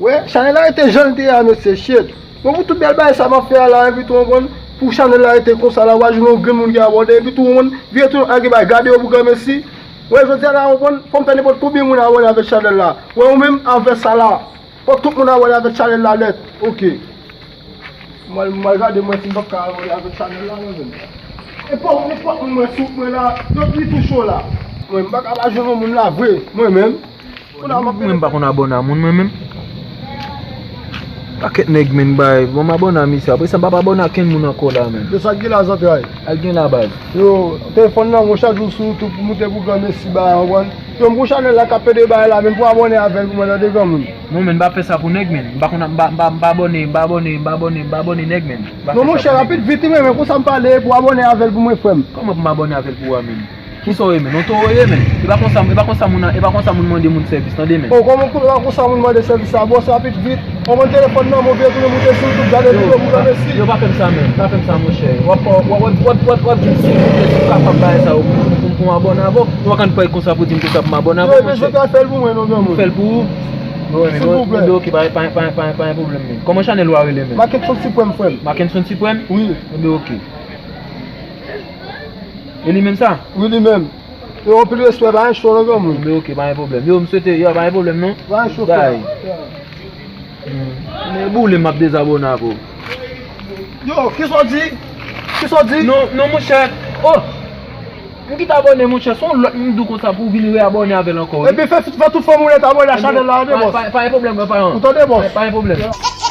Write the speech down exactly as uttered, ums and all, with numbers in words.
Wè, chanèl la rete jan l te ye a, mesye, shit. Bon, pou tout bèl bagay sa m ap fè a la, epi tou, w konprann, pou chanèl la rete konsa la, w a jwenn yon grenn moun ki abòne, epi tou, w konprann, vire tou, al gen bagay, gade yo pou granmesi. Wè, jodi a la, w konprann, fò m fè nenpòt konbyen moun abòne avèk chanèl la. Wè, ou menm, avè sa la, fò tout moun abòne avèk chanèl la nèt. Oke. Mwen, mwen gade mwen si m p ap ka abòne avèk chanèl la, mwen menm. E pa nenpòt moun mwen sou mwen la, donk li tou cho la. Mwen, m pa ka pa jwenn yon moun la vre, mwen menm. Mwen, m pa konn abòne a moun, mwen menm. Pakèt nèg, men, bay, bon, m abòne a misye. Apre sa, m p ap abòne a kenn moun ankò la, men. Se sa k gen la, zantray. Al gen la, baz. Yo, telefòn nan, mwen chak jou sou YouTube pou moute pou granmesi, bay, w konprann. Yo, m gon chanèl la k ap pede bay la, men pou abòne avè l pou mwen, tande granmoun. Non, men, m pa fè sa pou nèg, men. M pa konn, m pa, m pa, m pa abòne, m pa abòne, m pa abòne, m pa abòne nèg, men. M pa fè sa pou nèg, men. Non, monchè, rapid, vit, men, men, konsa m pale, pou abòne avè l pou mwen, frè m. Kòman pou m abòne avè l pou ou a, men? Kisa w ye, men? Yon towo w ye, men? E pa konsa, e pa konsa moun, e pa konsa moun mande moun sèvis, tande, men. O, kòman kou, e pa konsa moun mande sèvis sa? Bon, se rapid, vit. Ou pran telefòn nan, mwen vire tounen moute sou YouTube, gade videyo pou granmesi. Yo, pa fè m sa, men. Pa fè m sa, monchè. W ap, w ap, w ap, w ap, w ap, w ap di m silvouplè si w kapab bay sa yo pou, pou, pou m abòne avè w. Ou pa konn pale konsa pou di m konsa pou m abòne avè w, monchè. Yo, men zantray, fè l pou mwen, non, granmoun. Fè l pou ou? Silvouplè. Bon, men, bon, ok, pa, pa, pa, pa, pa gen pwoblèm, men. Kòman chanèl ou a rele, men? Mackenson Suprême, frè m. Mackenson Suprême? Wi. Bon, men, ok. E li menm sa? Wi, li menm. Yo, anpil respè, pa gen cho non, granmoun. Yo, men ok, pa gen pwoblèm. Yo, m swete, yo, pa gen pwoblèm non. Pa gen cho, frè. Men boule m ap dezabòne avè w. Yo, kisa w di? Kisa w di? Non, non, monchè. Oh! M kite abòne, monchè. Se yon lòt moun di w konsa pou w vin reabòne avè l ankò, wi. Epi fè, fè tout fanmi w nèt abòne a chanèl la, tande, bòs. Pa, pa, pa gen pwoblèm, granparan. Ou tande, bòs? Pa, pa gen pwoblèm.